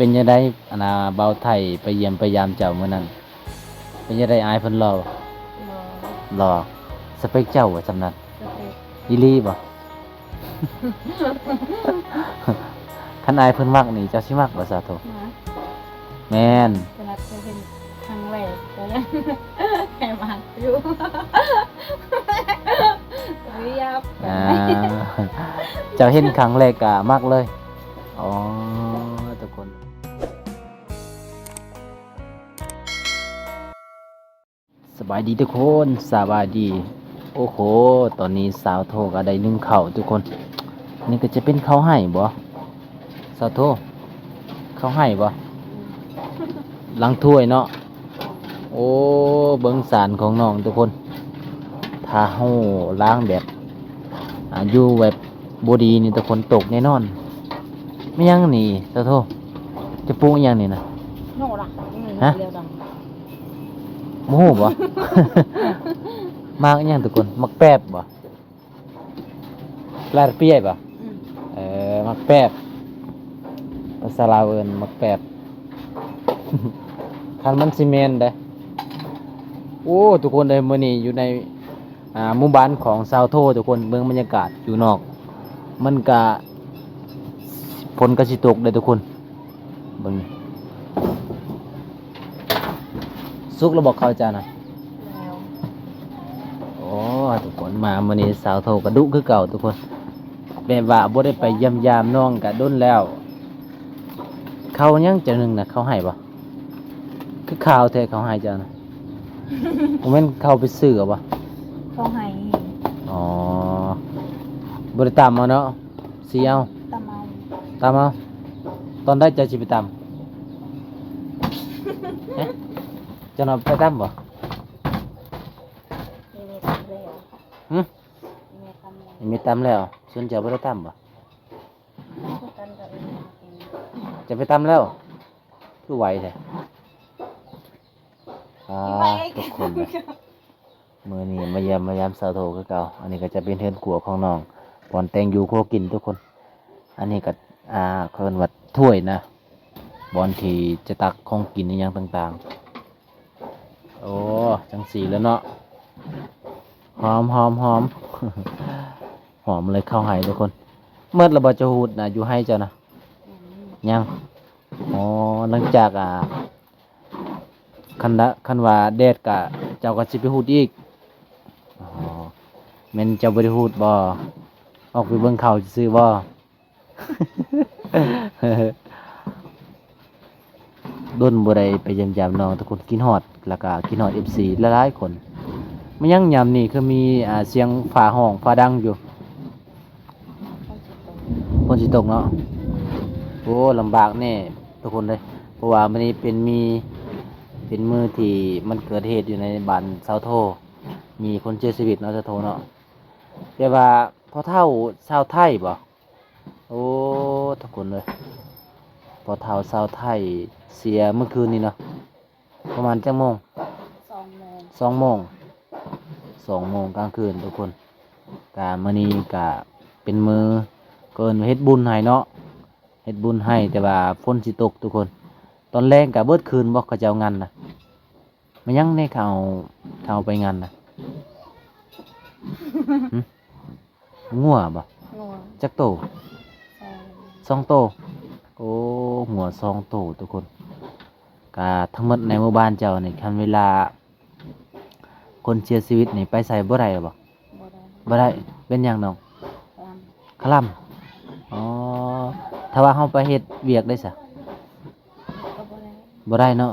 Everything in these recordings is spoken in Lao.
ເປັນຈັ່ງໃດ ອັນນ່າ ບ່າວໄທໄປຢ້ຽມໄປຢາມເຈົ້າມື້ນັ້ນ ເປັນຈັ່ງໃດ ອ້າຍເພິ່ນຫຼໍ່ບໍ່? ຫຼໍ່. ຫຼໍ່. ສະເປັກເຈົ້າບໍ່ ສ່ຳນັ້ນ? ສະເປັກ. ອີ່ຫຼີບໍ່? ຄັນອ້າຍເພິ່ນມັກນີ້ ເຈົ້າຊິມັກບໍ່ ສາວໂທ? ມັກ. ແມ່ນ. ຂະໜາດເຄີຍເຫັນຄັ້ງແລກ ກໍຍັງແອບມັກຢູ່. ເອີຍ ຢາກ ອ່າ ເຈົ້າເຫັນຄັ້ງແລກກໍມັກເລີຍ. ອໍ ທຸກຄົນ. ສະບາຍດີທຸກຄົນ ສະບາຍດີ. ໂອ້ໂຫ ຕອນນີ້ສາວໂທກໍໄດ້ໜຶ້ງເຂົ້າທຸກຄົນ. ນີ້ກໍຈະເປັນເຂົ້າໄຮ່ບໍ ສາວໂທ? ເຂົ້າໄຮ່ບໍ? ອືມ ຫຼັງຖ້ວຍເນາະ. ໂອ້ ເບິ່ງສານຂອງນ້ອງທຸກຄົນ. ຖ້າເຮົາລ້າງແບບ ອ່າ ຢູ່ແບບບໍ່ດີນີ້ ທຸກຄົນ ຕົກແນ່ນອນ. ແມ່ນຫຍັງນີ້ ສາວໂທ? ຈະປູກອີ່ຫຍັງນີ້ນະ? ໂນລະ ຮະ? ບໍ່ຮູ້ບໍ? ໝາກອີ່ຫຍັງທຸກຄົນ? ໝາກແປບບໍ? ແປບປຽຍບໍ? ອືມ ເອີ ໝາກແປບ ພາສາລາວເອີ້ນໝາກແປບ ຄັນມັນຊິແມ່ນເດ້. ໂອ້ ທຸກຄົນເອີຍ ມື້ນີ້ຢູ່ໃນ ອ່າ ໝູ່ບ້ານຂອງຊາວໂທ ທຸກຄົນ. ເບິ່ງບັນຍາກາດຢູ່ນອກ ມັນກະ ຝົນກະຊິຕົກເດ້ທຸກຄົນ. ເບິ່ງ ສຸກແລ້ວບໍເຂົ້າເຈົ້ານະ? ແລ້ວ. ໂອ້ ທຸກຄົນ ມາມື້ນີ້ສາວໂທກະດຸຄືເກົ່າທຸກຄົນ ແບບວ່າບໍ່ໄດ້ໄປຢ້ຽມຢາມນ້ອງກະດົນແລ້ວ. ເຂົ້າຫຍັງເຈົ້າໜຶ່ງນະ ເຂົ້າໄຮ່ບໍ? ຄືຂາວແທ້ເຂົ້າໄຮ່ເຈົ້ານະ? ບໍ່ແມ່ນເຂົ້າໄປຊື້ເອົາບໍ? ເຂົ້າໄຮ່. ອໍ ບໍ່ໄດ້ຕຳເອົາເນາະ? ສີເອົາ ຕຳເອົາ ຕຳເອົາ. ຕອນໃດເຈົ້າຊິໄປຕຳ? ຮະ? ເຈົ້ານຳໄປຕຳບໍ່? ມີແມ່ຕຳແລ້ວ. ຫຶ? ມີແມ່ຕຳແລ້ວ. ສ່ວນເຈົ້າບໍ່ໄດ້ຕຳບໍ່? ບໍ່ຕຳກໍເອີງ. ເຈົ້າໄປຕຳແລ້ວ? ຄືໄວແທ້. ອ່າ ທຸກຄົນເດີ ມື້ນີ້ມາຢ້ຽມມາຢາມສາວໂທຄືເກົ່າ. ອັນນີ້ກໍຈະເປັນເຮືອນຄົວຂອງນ້ອງ ບ່ອນແຕ່ງຢູ່ຄົວກິນທຸກຄົນ. ອັນນີ້ກໍ ອ່າ ເຂົາເອີ້ນວ່າຖ້ວຍນະ ບ່ອນທີ່ຈະຕັກຂອງກິນອີ່ຫຍັງຕ່າງໆ. ໂອ້ ຈັ່ງຊີ້ແຫຼະເນາະ ຫອມໆໆ ຫອມເລີຍ ເຂົ້າໄຮ່ທຸກຄົນ. ໝົດແລ້ວບໍ່ເຈົ້າຫູດນະ ຢູ່ໄຮ່ເຈົ້ານະ? ຍັງ. ອໍ ຫຼັງຈາກ ອ່າ ຄັນ ຄັນວ່າແດດກະ ເຈົ້າກໍຊິໄປຫູດອີກ. ອໍ ແມ່ນເຈົ້າບໍ່ໄດ້ຫູດບໍ່? ອອກໄປເບິ່ງເຂົ້າຊື່ໆບໍ່? ດົນບໍ່ໄດ້ໄປຢ້ຽມຢາມນ້ອງ ທຸກຄົນຄິດຮອດ ແລ້ວກະຄິດຮອດເອັຟຊີຫຼາຍໆຄົນ. ແມ່ນຫຍັງຍາມນີ້ຄືມີ ອ່າ ສຽງຟ້າຮ້ອງຟ້າດັງຢູ່? ຝົນຊິຕົກເນາະ. ໂອ້ ລຳບາກແນ່ທຸກຄົນເດີ ເພາະວ່າມື້ນີ້ເປັນມີ ເປັນມື້ທີ່ມັນເກີດເຫດຢູ່ໃນບ້ານຊາວໂທ ມີຄົນເສຍຊີວິດເນາະ ຊາວໂທເນາະ. ແຕ່ວ່າພໍ່ເຖົ້າຊາວໄທບໍ? ໂອ້ ທຸກຄົນເອີຍ ພໍ່ເຖົ້າຊາວໄທເສຍມື້ຄືນນີ້ເນາະ. ປະມານຈັກໂມງ? ສອງໂມງ ສອງໂມງ ສອງໂມງກາງຄືນທຸກຄົນ. ກະມື້ນີ້ກະເປັນມື້ ເອີ້ນວ່າເຮັດບຸນໃຫ້ເນາະ ເຮັດບຸນໃຫ້ ແຕ່ວ່າຝົນຊິຕົກທຸກຄົນ. ຕອນແລງກະເບິດຄືນບໍ ເຂົາເຈົ້າງັນນະ? ແມ່ນຫຍັງແນ່ເຂົາ ເຂົາໄປງັນນະ? ຫຶ? ງົວບໍ? ງົວ. ຈັກໂຕ? ສອງ. ສອງໂຕ. ໂອ້ ງົວສອງໂຕທຸກຄົນ. ກະທັງໝົດໃນໝູ່ບ້ານເຈົ້ານີ້ ຄັນເວລາຄົນເສຍຊີວິດນີ້ໄປໃສບໍ່ໄດ້ບໍ? ບໍ່ໄດ້. ບໍ່ໄດ້. ເປັນຫຍັງນ້ອງ? ຄະລຳ. ຄະລຳ. ອໍ ຖ້າວ່າເຮົາໄປເຮັດວຽກໄດ້ຊະ? ກໍບໍ່ໄດ້. ບໍ່ໄດ້ເນາະ.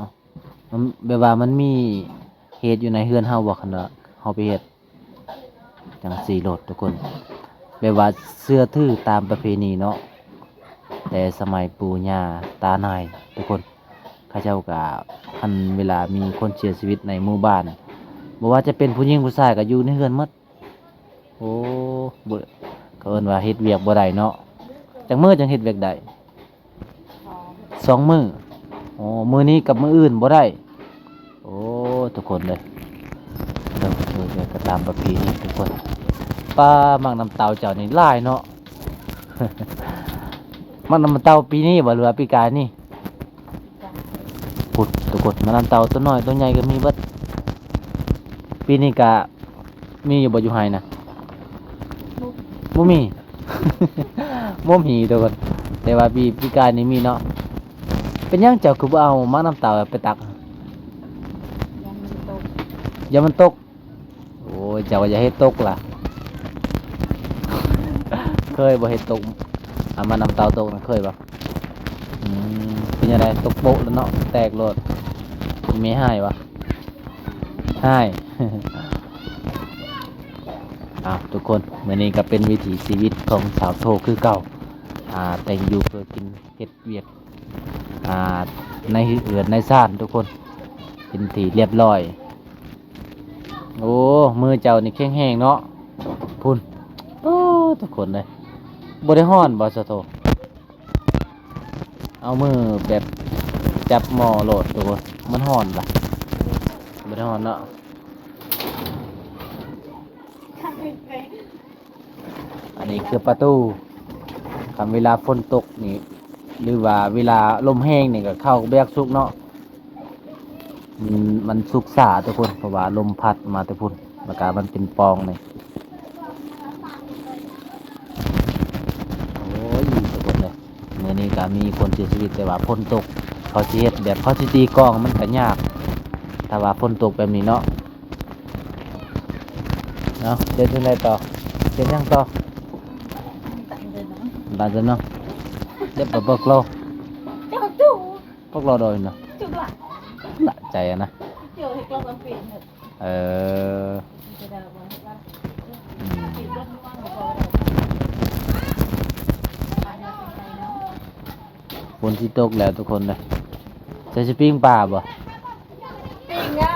ມັນ ແບບວ່າມັນມີເຫດຢູ່ໃນເຮືອນເຮົາບໍ່ ຄັນວ່າເຮົາໄປເຮັດ? ຈັ່ງຊີ້ໂລດທຸກຄົນ ແບບວ່າເຊື່ອຖືຕາມປະເພນີເນາະ ແຕ່ສະໄໝປູ່ຍ່າຕານາຍທຸກຄົນ ເຂົາເຈົ້າກະ ຄັນເວລາມີຄົນເສຍຊີວິດໃນໝູ່ບ້ານ ບໍ່ວ່າຈະເປັນຜູ້ຍິງຜູ້ຊາຍກະຢູ່ໃນເຮືອນໝົດ. ໂອ້ ບໍ່ ເຂົາເອີ້ນວ່າເຮັດວຽກບໍ່ໄດ້ເນາະ. ຈັກມື້ຈັ່ງເຮັດວຽກໄດ້? ສອງມື້. ໂອ້ ມື້ນີ້ກັບມື້ອື່ນບໍ່ໄດ້. ໂອ້ ທຸກຄົນເດີ ເດີ ເດີ ເດີ ກໍຕາມປະເພນີທຸກຄົນ. ປ້າ ໝາກນ້ຳເຕົ້າເຈົ້ານີ້ຫຼາຍເນາະ. ໝາກນ້ຳເຕົ້າປີນີ້ບໍ່ ຫຼືວ່າປີກາຍນີ້? ພຸ້ນທຸກຄົນ ໝາກນ້ຳເຕົ້າ ໂຕນ້ອຍໂຕໃຫຍ່ກໍມີເບິດ. ປີນີ້ກະມີຢູ່ບໍ່ ຢູ່ໄຮ່ນະ? ບໍ່ມີ ບໍ່ມີທຸກຄົນ ແຕ່ວ່າປີ ປີກາຍນີ້ມີເນາະ. ເປັນຫຍັງເຈົ້າຄືບໍ່ເອົາໝາກນ້ຳເຕົ້າໄປຕັກ? ຢ້ານມັນຕົກ ຢ້ານມັນຕົກ. ໂອ້ຍ ເຈົ້າກໍຢ່າເຮັດຕົກລະ. ເຄີຍບໍ່ເຮັດຕົກ? ອາ ໝາກນ້ຳເຕົ້າຕົກນະ ເຄີຍບໍ່? ອືມ ເປັນຈັ່ງໃດ? ຕົກໂປະແລ້ວເນາະ ແຕກໂລດ. ແມ່ຮ້າຍບໍ່? ຮ້າຍ. ອ້າວ ທຸກຄົນ ມື້ນີ້ກໍເປັນວິຖີຊີວິດຂອງສາວໂທຄືເກົ່າ ອ່າ ແຕ່ງຢູ່ເພື່ອກິນ ເຮັດວຽກ ອ່າ ໃນເຮືອນໃນຊານທຸກຄົນ ເປັນທີ່ລຽບຮ້ອຍ. ໂອ້ ມືເຈົ້ານີ້ແຂງແຮງເນາະ ພຸ້ນ. ໂອ້ ທຸກຄົນເອີຍ ບໍ່ໄດ້ຮ້ອນບໍ່ ສາວໂທ? ເອົາມືແບບຈັບໝໍ້ໂລດທຸກຄົນ ມັນຮ້ອນລະ. ບໍ່ໄດ້ຮ້ອນເນາະ. ອັນນີ້ຄືປະຕູ ຄັນເວລາຝົນຕົກນີ້ ຫຼືວ່າເວລາລົມແຮງນີ້ ກໍເຂົ້າກໍບໍ່ຢາກສຸກເນາະ. ມັນ ມັນສຸກຊ້າທຸກຄົນ ເພາະວ່າລົມພັດມາແຕ່ພຸ້ນ ແລ້ວກໍມັນເປັນປ່ອງນີ້. ໂອ້ຍ ທຸກຄົນເອີຍ ມື້ນີ້ກໍມີຄົນເສຍຊີວິດ ແຕ່ວ່າຝົນຕົກ ເຂົາຊິເຮັດແບບ ເຂົາຊິຕີກອງມັນກໍຍາກ ຖ້າວ່າຝົນຕົກແບບນີ້ເນາະ. ເອົາ ເຮັດຈັ່ງໃດຕໍ່? ເຮັດຫຍັງຕໍ່? ບາດເນາະ ເຈັບປະປົກໂລ ເຈົ້າ ປົກໂລໂດຍເນາະ ຈຸລະ ລະໃຈນະ ເຈົ້າເຮັດກອງເປັນ. ເອີ ອືມ ຝົນຊິຕົກແລ້ວທຸກຄົນເດີ. ໃສ່ຊິປີ້ງປາບໍ່? ປີ້ງອະ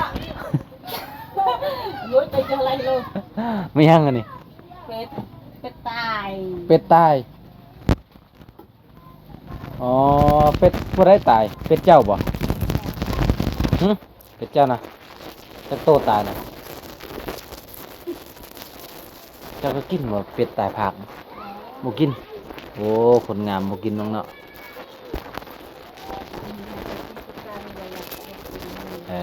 ໂອ້ຍ ໄປເຈົ້າໄລ່ໂລດ. ແມ່ນຫຍັງອັນນີ້? ເປັດ ເປັດຕາຍ ເປັດຕາຍ. ອໍ ເປັດຜູ້ໃດຕາຍ? ເປັດເຈົ້າບໍ່? ຫຶ? ເປັດເຈົ້ານະ? ຈັກໂຕຕາຍນະ? ເຈົ້າກໍກິນບໍ່ ເປັດຕາຍພາກ? ບໍ່ກິນ. ໂອ້ ຄົນງາມບໍ່ກິນນຳເນາະ. ເອີ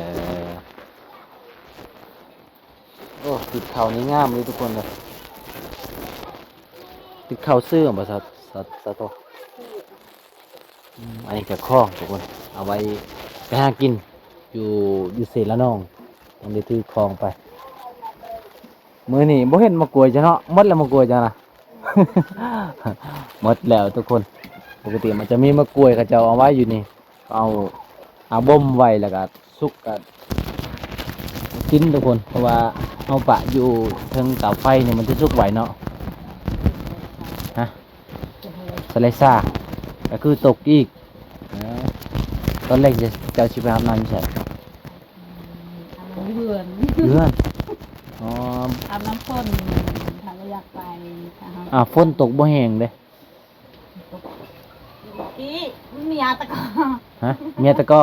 ໂອ້ ຕິບເຂົ້ານີ້ງາມເລີຍທຸກຄົນເດີ. ຕິບເຂົ້າຊື້ບໍ່ ສາ ສາ ສາໂທ? ອືມ ອັນນີ້ກໍຄອງທຸກຄົນ ເອົາໄວ້ໄປຫາກິນຢູ່ ຢູ່ເຊລະນອງ ຕ້ອງໄດ້ຖືຄອງໄປ. ມື້ນີ້ບໍ່ເຫັນໝາກກ້ວຍເຈົ້າເນາະ ໝົດແລ້ວໝາກກ້ວຍເຈົ້ານະ. ໝົດແລ້ວທຸກຄົນ ປົກກະຕິມັນຈະມີໝາກກ້ວຍ ເຂົາເຈົ້າເອົາໄວ້ຢູ່ນີ້ ເອົາ ເອົາບົ່ມໄວ້ ແລ້ວກໍສຸກກໍກິນທຸກຄົນ ເພາະວ່າເຮົາປະຢູ່ເທິງເຕົາໄຟນີ້ ມັນຈະສຸກໄວເນາະ. ຮະ ສະໄລຊາ ກໍຄືຕົກອີກ. ເອີ ຕອນແລງເຈົ້າຊິໄປອາບນ້ຳຢູ່ໃສ? ອືມ ອາບນ້ຳຢູ່ເຮືອນ ຢູ່ເຮືອນ. ອໍ ອາບນ້ຳຝົນ ຖ້າບໍ່ຢາກໄປ ຖ້າເຮົາ ອ່າ ຝົນຕົກບໍ່ແຮງເດ້. ກີ້ ເມຍຕະກໍ ຮະ ເມຍຕະກໍ.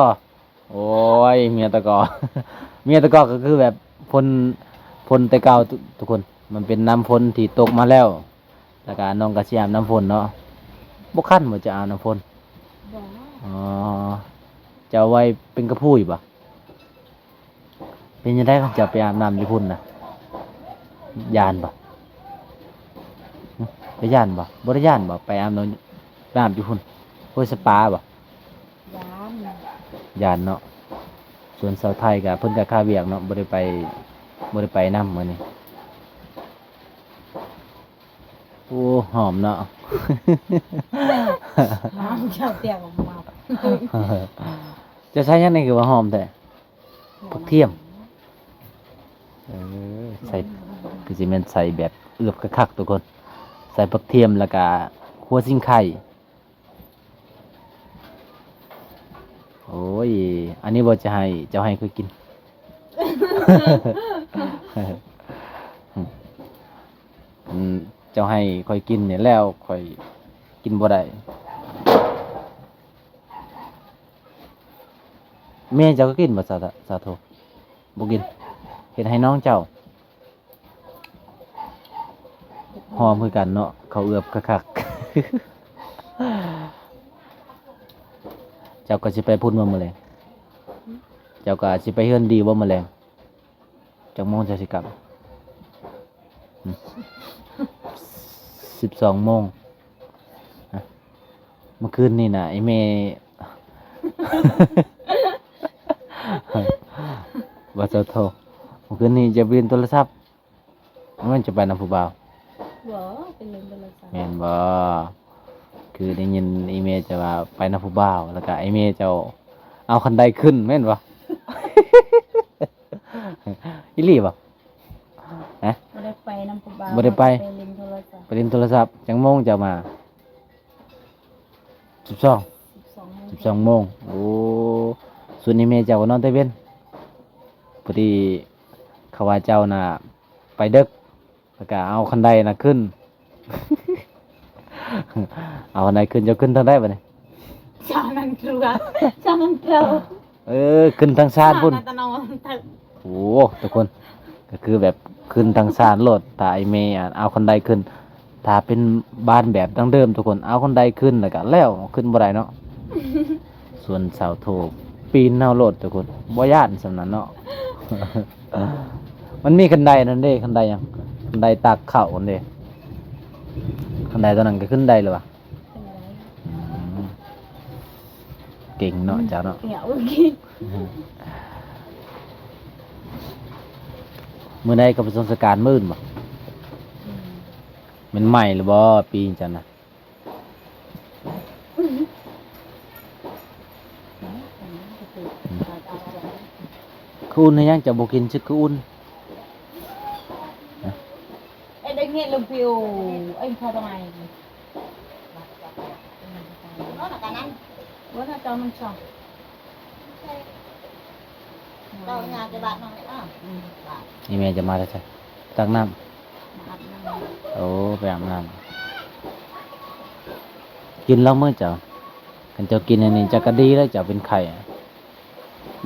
ໂອ້ຍ ເມຍຕະກໍ ເມຍຕະກໍກໍຄືແບບຝົນ ຝົນແຕ່ເກົ່າທຸກຄົນ ມັນເປັນນ້ຳຝົນທີ່ຕົກມາແລ້ວ ແລ້ວກໍນ້ອງກໍຊິອາບນ້ຳຝົນເນາະ. ບໍ່ຄັນບໍ່ ຈະອາບນ້ຳຝົນ? ບໍ່. ອໍ ຈະເອົາໄວ້ເປັນກະພຸ້ຍບໍ່? ເປັນຈັ່ງໃດຄັນເຈົ້າໄປອາບນ້ຳຢູ່ພຸ້ນນະ? ຢ້ານບໍ່? ຫຶ? ໄປຢ້ານບໍ່? ບໍ່ໄດ້ຢ້ານບໍ່? ໄປອາບນ້ຳ ໄປອາບຢູ່ພຸ້ນ ຫ້ວຍສະປາບໍ່? ຢ້ານ ຢ້ານເນາະ. ສ່ວນສາວໄທກໍເພິ່ນກໍຄາວຽກເນາະ ບໍ່ໄດ້ໄປ ບໍ່ໄດ້ໄປນຳມື້ນີ້. ໂອ້ ຫອມເນາະ. ຫອມ ເຈົ້າຕຽກອອກມາ. ເຈົ້າໃສ່ຫຍັງນີ້ຄືວ່າຫອມແທ້? ຜັກທຽມ. ເອີ ໃສ່ ຄືຊິແມ່ນໃສ່ແບບເອືອບຄັກໆ ທຸກຄົນ ໃສ່ຜັກທຽມ ແລ້ວກະຫົວຊິງໄຄ. ໂອ້ຍ ອັນນີ້ບໍ່ຈະໃຫ້ ເຈົ້າໃຫ້ຂ້ອຍກິນ. ອືມ ເຈົ້າໃຫ້ຂ້ອຍກິນນີ້ແລ້ວ ຂ້ອຍກິນບໍ່ໄດ້. ແມ່ເຈົ້າກໍກິນບໍ່ ສາ ສາໂທ? ບໍ່ກິນ ເຮັດໃຫ້ນ້ອງເຈົ້າ. ຫອມຄືກັນເນາະ ເຂົ້າເອືອບຄັກໆ. ເຈົ້າກໍຊິໄປພຸ້ນບໍ່ມື້ແລງ? ເຈົ້າກໍຊິໄປເຮືອນດີບໍ່ມື້ແລງ? ຈັກໂມງເຈົ້າຊິກັບ? ອືມ ສິບສອງໂມງ. ຮະ ເມື່ອຄືນນີ້ນະ ອີ່ແມ່ ວ່າເຈົ້າໂທ ເມື່ອຄືນນີ້ເຈົ້າໄປຫຼິ້ນໂທລະສັບ ແມ່ນຈະໄປນຳຜູ້ບ່າວ? ບໍ່ ໄປຫຼິ້ນໂທລະສັບ. ແມ່ນບໍ່? ຄືໄດ້ຍິນອີ່ແມ່ເຈົ້າວ່າໄປນຳຜູ້ບ່າວ ແລ້ວກະອີ່ແມ່ເຈົ້າເອົາຄັນໄດຂຶ້ນແມ່ນບໍ່? ອີ່ຫຼີບໍ່? ຮະ? ບໍ່ໄດ້ໄປນຳຜູ້ບ່າວ ບໍ່ໄດ້ໄປ ໄປຫຼິ້ນໂທລະສັບ. ໄປຫຼິ້ນໂທລະສັບ. ຈັກໂມງເຈົ້າມາ? ສິບສອງ ສິບສອງໂມງ ສິບສອງໂມງ. ໂອ້ ສ່ວນອີ່ແມ່ເຈົ້າກໍນອນແຕ່ເວັນ. ພໍດີເຂົາວ່າເຈົ້ານະໄປເດິກ ແລ້ວກະເອົາຄັນໄດນະຂຶ້ນ ເອົາຄັນໄດຂຶ້ນ. ເຈົ້າຂຶ້ນທາງໃດບາດນີ້? ຊາວນັນເທາ ຊາວນັນເທາ. ເອີ ຂຶ້ນທາງຊານພຸ້ນ. ໂອ້ ທຸກຄົນ ກໍຄືແບບຂຶ້ນທາງຊານໂລດ. ຖ້າໄອ້ແມ່ເອົາຄັນໄດຂຶ້ນ ຖ້າເປັນບ້ານແບບດັ້ງເດີມ ທຸກຄົນ ເອົາຄັນໄດຂຶ້ນ ແລ້ວກໍແລ້ວ ຂຶ້ນບໍ່ໄດ້ເນາະ. ສ່ວນສາວໂທປີນເອົາໂລດ ທຸກຄົນ ບໍ່ຢ້ານສ່ຳນັ້ນເນາະ. ມັນມີຄັນໄດນັ້ນເດ້ ຄັນໄດຫຍັງ? ຄັນໄດຕາກເຂົ້າຫັ້ນເດ້. ຄັນໄດຕົວນັ້ນກໍຂຶ້ນໄດ້ແລ້ວວະ? ອືມ ເກັ່ງເນາະເຈົ້າເນາະ. ມື້ໃດກໍໄປສົ່ງສະການ ມື້ອື່ນບໍ່? ອືມ ແມ່ນໃໝ່ຫຼືບໍ່ປີນີ້ເຈົ້ານະ? ຄືອຸ່ນໃຫ້ຫຍັງເຈົ້າບໍ່ກິນ? ຊິຄືອຸ່ນ. ນີ້ແມ່ຈະມາແຕ່ໃສ? ຕັກນ້ຳ. ໂອ້ ໄປອາບນ້ຳ. ກິນລະມື້ເຈົ້າ? ຄັນເຈົ້າກິນອັນນີ້ເຈົ້າກໍດີແລ້ວ ເຈົ້າເປັນໄຂ້.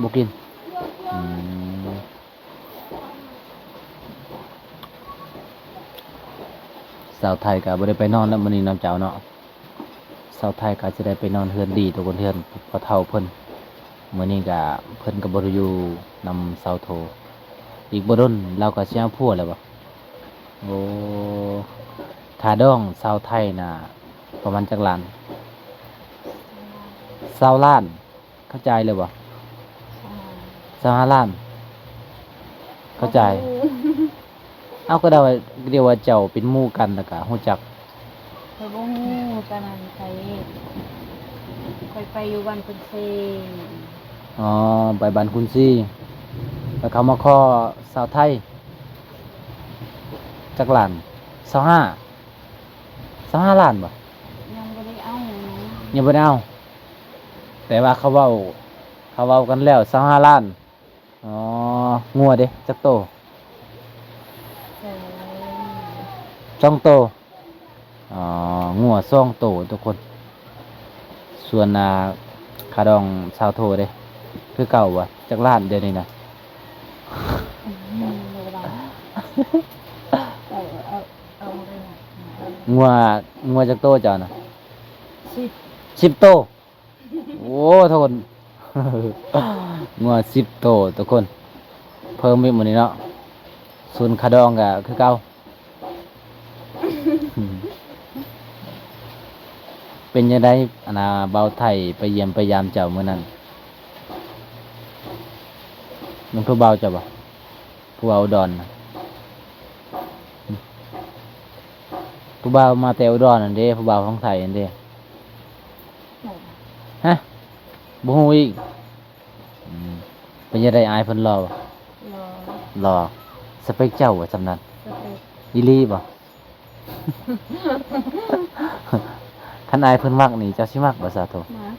ບໍ່ກິນ. ອືມ ສາວໄທກໍບໍ່ໄດ້ໄປນອນແລ້ວມື້ນີ້ເນາະເຈົ້າເນາະ. ສາວໄທກໍຈະໄດ້ໄປນອນເຮືອນດີ ທຸກຄົນ ເຮືອນພໍ່ເຖົ້າເພິ່ນ. ມື້ນີ້ກໍເພິ່ນກໍບໍ່ໄດ້ຢູ່ນຳສາວໂທ. ອີກບໍ່ດົນລາວກໍຊິເອົາຜົວແລ້ວບໍ່? ໂອ້ ຄ່າດອງສາວໄທນະປະມານຈັກລ້ານ? ຊາວລ້ານ. ເຂົາຈ່າຍແລ້ວບໍ່? ຊາວຫ້າລ້ານ. ເຂົາຈ່າຍ. ເອົາ ກໍໄດ້ວ່າ ດຽວວ່າເຈົ້າເປັນໝູ່ກັນ ແລ້ວກະຮູ້ຈັກ. ຂ້ອຍບໍ່ຮູ້ ຕອນນັ້ນຂ້ອຍ ຂ້ອຍໄປຢູ່ບ້ານຄຸນຊີ. ອໍ ໄປບ້ານຄຸນຊີ ແລ້ວເຂົາມາຂໍສາວໄທ. ຈັກລ້ານ? ຊາວຫ້າ. ຊາວຫ້າລ້ານບໍ່? ຍັງບໍ່ໄດ້ເອົາ. ຍັງບໍ່ໄດ້ເອົາ. ແຕ່ວ່າເຂົາເວົ້າ ເຂົາເວົ້າກັນແລ້ວ ຊາວຫ້າລ້ານ. ອໍ ງົວເດ ຈັກໂຕ? ສອງໂຕ. ອໍ ງົວສອງໂຕ ທຸກຄົນ. ສ່ວນ ອ່າ ຄ່າດອງຊາວໂທເດ ຄືເກົ່າບໍ່? ຈັກລ້ານດຽວນີ້ນະ? ອືມ ບໍ່ໄດ້. ງົວ ງົວຈັກໂຕເຈົ້ານະ? ສິບ ສິບໂຕ. ໂອ້ ທຸກຄົນ ງົວສິບໂຕ ທຸກຄົນ. ເພີ່ມອີກມື້ນີ້ເນາະ. ສ່ວນຄ່າດອງກໍຄືເກົ່າ. ເປັນຈັ່ງໃດ ອັນນ່າ ບ່າວໄທໄປຢ້ຽມໄປຢາມເຈົ້າມື້ນັ້ນ? ແມ່ນຜູ້ບ່າວເຈົ້າບໍ່? ຜູ້ບ່າວອຸດອນນະ. ຜູ້ບ່າວມາແຕ່ອຸດອນຫັ້ນເດ້ ຜູ້ບ່າວຂອງໄທຫັ້ນເດ້. ຮະ? ບໍ່ຮູ້ອີກ. ອືມ ເປັນຈັ່ງໃດ ອ້າຍເພິ່ນຫຼໍ່ບໍ່? ຫຼໍ່. ຫຼໍ່. ສະເປັກເຈົ້າບໍ່ ສ່ຳນັ້ນ? ສະເປັກ. ອີ່ຫຼີບໍ່? ຄັນອ້າຍເພິ່ນມັກນີ້ ເຈົ້າຊິມັກບໍ່ ສາໂທ? ມັກ.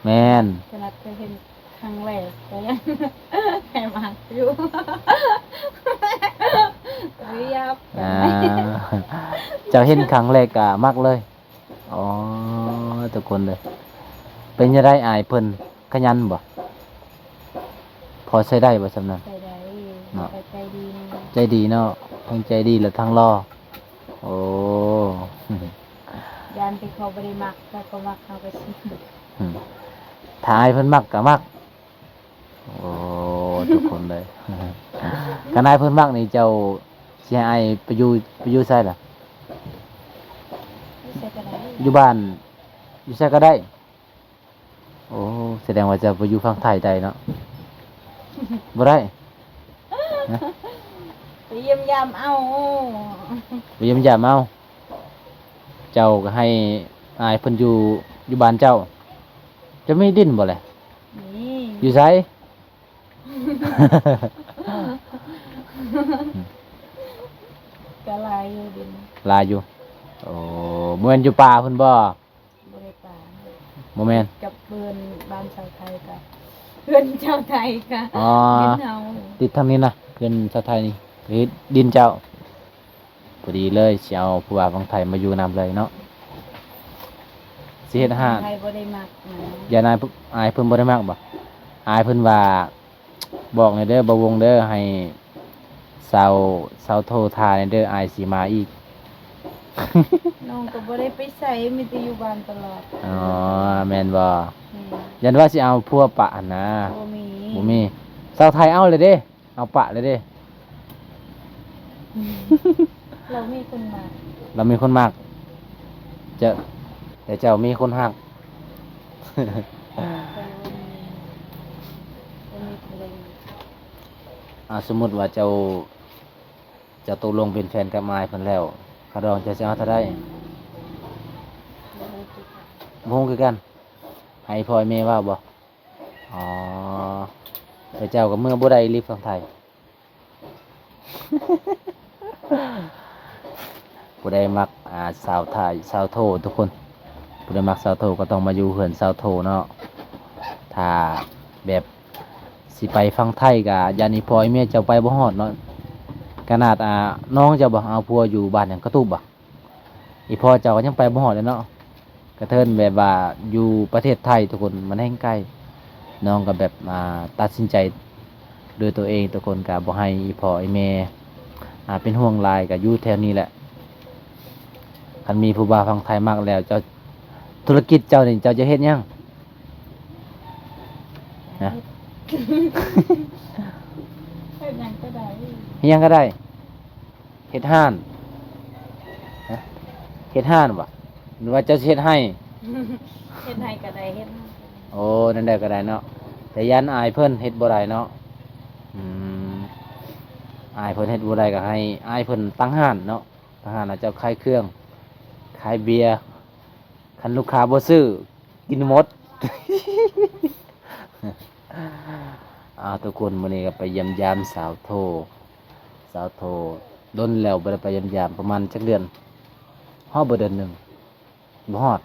ແມ່ນ. ຂະໜາດເຄີຍເຫັນ ຄັ້ງແລກກໍຍັງໃຫ້ມັກຢູ່. ຮຽບ. ອ່າ ເຈົ້າເຫັນຄັ້ງແລກກໍມັກເລີຍ. ອໍ ທຸກຄົນເດີ ເປັນຈັ່ງໃດ ອ້າຍເພິ່ນຂະຫຍັນບໍ່? ພໍໃຊ້ໄດ້ບໍ່ ສ່ຳນັ້ນ? ໃຊ້ໄດ້. ເນາະ ໃຈດີເນາະ. ໃຈດີເນາະ ທັງໃຈດີ ແລະ ທັງຫຼໍ່. ໂອ້ ຢ້ານແຕ່ເຂົາບໍ່ໄດ້ມັກ ຖ້າເຂົາມັກເຮົາກໍຊິ. ອືມ ຖ້າອ້າຍເພິ່ນມັກກໍມັກ. ໂອ້ ທຸກຄົນເລີຍ. ຄັນອ້າຍເພິ່ນມັກນີ້ ເຈົ້າຊິໃຫ້ອ້າຍໄປຢູ່ ໄປຢູ່ໃສລະ? ຢູ່ໃສກໍໄດ້ ຢູ່ບ້ານ ຢູ່ໃສກໍໄດ້. ໂອ້ ສະແດງວ່າເຈົ້າໄປຢູ່ຝັ່ງໄທໄດ້ເນາະ. ບໍ່ໄດ້ ໄປຢ້ຽມຢາມເອົາ ໄປຢ້ຽມຢາມເອົາ. ເຈົ້າກໍໃຫ້ອ້າຍເພິ່ນຢູ່ ຢູ່ບ້ານເຈົ້າ. ເຈົ້າມີດິນບໍ່ແລະ? ມີ ຢູ່ໃສ? ກໍຫຼາຍຢູ່ດິນ ຫຼາຍຢູ່. ໂອ້ ບໍ່ແມ່ນຢູ່ປ່າພຸ້ນບໍ່? ບໍ່ໄດ້ປ່າ ບໍ່ແມ່ນ ກັບເຮືອນບ້ານຊາວໄທ ກັບເຮືອນຊາວໄທ ກັບ ອໍ ດິນເຮົາ ຕິດທາງນີ້ນະ ເຮືອນຊາວໄທນີ້ ເຮັດດິນເຈົ້າ. ພໍດີເລີຍ ຊິເອົາຜູ້ບ່າວຝັ່ງໄທມາຢູ່ນຳເລີຍເນາະ. ຊິເຮັດຮ້ານ ໄທບໍ່ໄດ້ມັກນະ ຢ້ານອ້າຍ ອ້າຍເພິ່ນບໍ່ໄດ້ມັກບໍ່? ອ້າຍເພິ່ນວ່າ ບອກແດ່ເດີ ບ່າວວົງເດີ ໃຫ້ສາວ ສາວໂທຖ້າແດ່ເດີ ອ້າຍຊິມາອີກ. ນ້ອງກໍບໍ່ໄດ້ໄປໃສ ມີແຕ່ຢູ່ບ້ານຕະຫຼອດ. ອໍ ແມ່ນບໍ່? ແມ່ນ. ຢ້ານວ່າຊິເອົາຜົວປະຫັ້ນນາ. ບໍ່ມີ ບໍ່ມີ. ສາວໄທເອົາແລ້ວເດ້ ເອົາປະແລ້ວເດ້. ລາວມີຄົນມັກ ລາວມີຄົນມັກ. ເຈົ້າ ແຕ່ເຈົ້າມີຄົນຮັກ. ຂ້ອຍບໍ່ມີ ບໍ່ມີຜູ້ໃດມັກ. ອ່າ ສົມມຸດວ່າເຈົ້າ ເຈົ້າຕົກລົງເປັນແຟນກັບອ້າຍເພິ່ນແລ້ວ ຄ່າດອງເຈົ້າຊິເອົາເທົ່າໃດ? ບໍ່ຮູ້ຄືກັນ ບໍ່ຮູ້ຄືກັນ. ໃຫ້ພໍ່ໃຫ້ແມ່ເວົ້າບໍ່? ອໍ ແຕ່ເຈົ້າກໍເມືອບໍ່ໄດ້ອີ່ຫຼີຝັ່ງໄທ. ຜູ້ໃດມັກ ອ່າ ສາວໄທ ສາວໂທທຸກຄົນ ຜູ້ໃດມັກສາວໂທກໍຕ້ອງມາຢູ່ເຮືອນສາວໂທເນາະ. ຖ້າແບບຊິໄປຝັ່ງໄທກໍຢ້ານອີ່ພໍ່ອີ່ແມ່ເຈົ້າໄປບໍ່ຮອດເນາະ. ຂະໜາດ ອ່າ ນ້ອງເຈົ້າບໍ່ ເອົາຜົວຢູ່ບ້ານຫຍັງ ກະຕູບບໍ່? ອີ່ພໍ່ເຈົ້າກໍຍັງໄປບໍ່ຮອດເລີຍເນາະ. ກະເທີນແບບວ່າຢູ່ປະເທດໄທທຸກຄົນ ມັນແຮ່ງໄກ. ນ້ອງກໍແບບ ອ່າ ຕັດສິນໃຈດ້ວຍຕົວເອງທຸກຄົນ ກໍບໍ່ໃຫ້ອີ່ພໍ່ອີ່ແມ່ ອ່າ ເປັນຫ່ວງຫຼາຍ ກໍຢູ່ແຖວນີ້ແຫຼະ. ຄັນມີຜູ້ບ່າວຝັ່ງໄທມັກແລ້ວ ເຈົ້າ ທຸລະກິດເຈົ້ານີ້ ເຈົ້າຈະເຮັດຫຍັງ? ນະ ເຮັດຫຍັງກໍໄດ້ ເຮັດຫຍັງກໍໄດ້. ເຮັດຮ້ານ ຮະ ເຮັດຮ້ານບໍ່ ຫຼືວ່າເຈົ້າຊິເຮັດໄຮ່? ເຮັດໄຮ່ກໍໄດ້ ເຮັດ ໂອ້ ແນວໃດກໍໄດ້ເນາະ. ແຕ່ຢ້ານອ້າຍເພິ່ນເຮັດບໍ່ໄດ້ເນາະ. ອືມ ອ້າຍເພິ່ນເຮັດບໍ່ໄດ້ກໍໃຫ້ອ້າຍເພິ່ນຕັ້ງຮ້ານເນາະ. ຕັ້ງຮ້ານແລ້ວເຈົ້າຂາຍເຄື່ອງ ຂາຍເບຍ ຄັນລູກຄ້າບໍ່ຊື້ ກິນໝົດ. ອ້າວ ທຸກຄົນ ມື້ນີ້ກໍໄປຢ້ຽມຢາມສາວໂທ ສາວໂທ ດົນແລ້ວບໍ່ໄດ້ໄປຢ້ຽມຢາມ ປະມານຈັກເດືອນ ຮອດບໍ່ເດືອນໜຶ່ງ? ບໍ່ຮອດ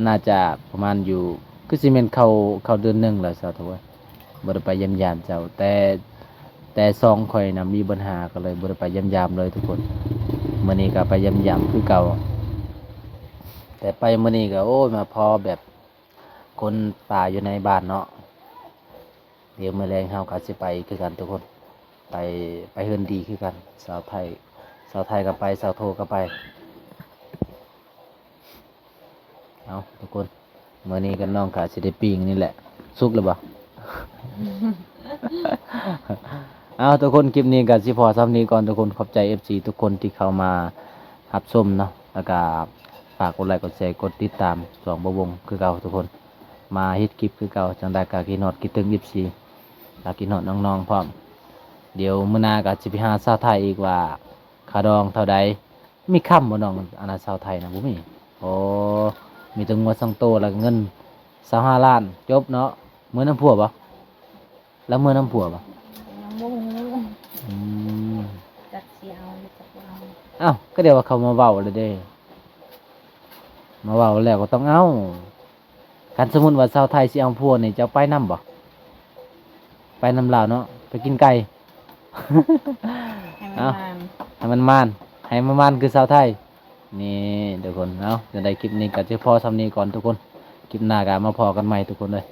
ໜ້າຈະປະມານຢູ່ ຄືຊິແມ່ນເຂົ້າ ເຂົ້າເດືອນໜຶ່ງແລ້ວສາວໂທ ບໍ່ໄດ້ໄປຢ້ຽມຢາມເຈົ້າ ແຕ່ ແຕ່ຊ່ອງຂ້ອຍນະມີບັນຫາ ກໍເລີຍບໍ່ໄດ້ໄປຢ້ຽມຢາມເລີຍທຸກຄົນ. ມື້ນີ້ກໍໄປຢ້ຽມຢາມຄືເກົ່າ ແຕ່ໄປມື້ນີ້ກໍ ໂອ້ຍ ມາພໍ້ແບບຄົນປ່າຢູ່ໃນບ້ານເນາະ. ດຽວມື້ແລງເຮົາກໍຊິໄປຄືກັນທຸກຄົນ ໄປ ໄປເຮືອນດີຄືກັນ ສາວໄທ ສາວໄທກໍໄປ ສາວໂທກໍໄປ. ເອົາ ທຸກຄົນ ມື້ນີ້ກັບນ້ອງກະຊິໄດ້ປີ້ງນີ້ແຫຼະ. ສຸກແລ້ວບໍ່? ເອົາ ທຸກຄົນ ຄລິບນີ້ກະຊິພໍສ່ຳນີ້ກ່ອນທຸກຄົນ. ຂອບໃຈເອັຟຊີທຸກຄົນທີ່ເຂົ້າມາຮັບຊົມເນາະ ແລ້ວກະຝາກກົດໄລກົດແຊ ກົດຕິດຕາມຊ່ອງບ່າວວົງຄືເກົ່າທຸກຄົນ. ມາເຮັດຄລິບຄືເກົ່າ ຈັ່ງໃດກະຄິດຮອດຄິດເຖິງເອັຟຊີ ແລ້ວຄິດຮອດນ້ອງໆພ້ອມ. ດຽວມື້ໜ້າກະຊິໄປຫາສາວໄທອີກວ່າຄ່າດອງເທົ່າໃດ. ມີຄຳບໍ່ນ້ອງ ອັນນັ້ນ ສາວໄທນະ? ບໍ່ມີ. ໂອ້ ມີແຕ່ງົວສອງໂຕ ແລ້ວເງິນຊາວຫ້າລ້ານ ຈົບເນາະ. ເມືອນຳຜົວບໍ່? ລາວເມືອນຳຜົວບໍ່? ຍັງບໍ່ຮູ້. ອືມ ຈັກຊິເອົາຫຼືຈັກບໍ່ເອົາ. ເອົ້າ ກໍດຽວວ່າເຂົາມາເວົ້າແລ້ວເດ້ ມາເວົ້າແລ້ວກໍຕ້ອງເອົາ. ຄັນສົມມຸດວ່າສາວໄທຊິເອົາຜົວນີ້ ເຈົ້າໄປນຳບໍ່? ໄປນຳລາວເນາະ ໄປກິນໄກ່. ໃຫ້ມັນ ເອົ້າ ໝານ ໃຫ້ມັນໝານ ໃຫ້ມັນໝານຄືສາວໄທ. ນີ້ທຸກຄົນ ເອົາ ຈັ່ງໃດຄລິບນີ້ກໍຈະພໍສ່ຳນີ້ກ່ອນທຸກຄົນ. ຄລິບໜ້າກໍມາພໍ້ກັນໃໝ່ທຸກຄົນເອີຍ.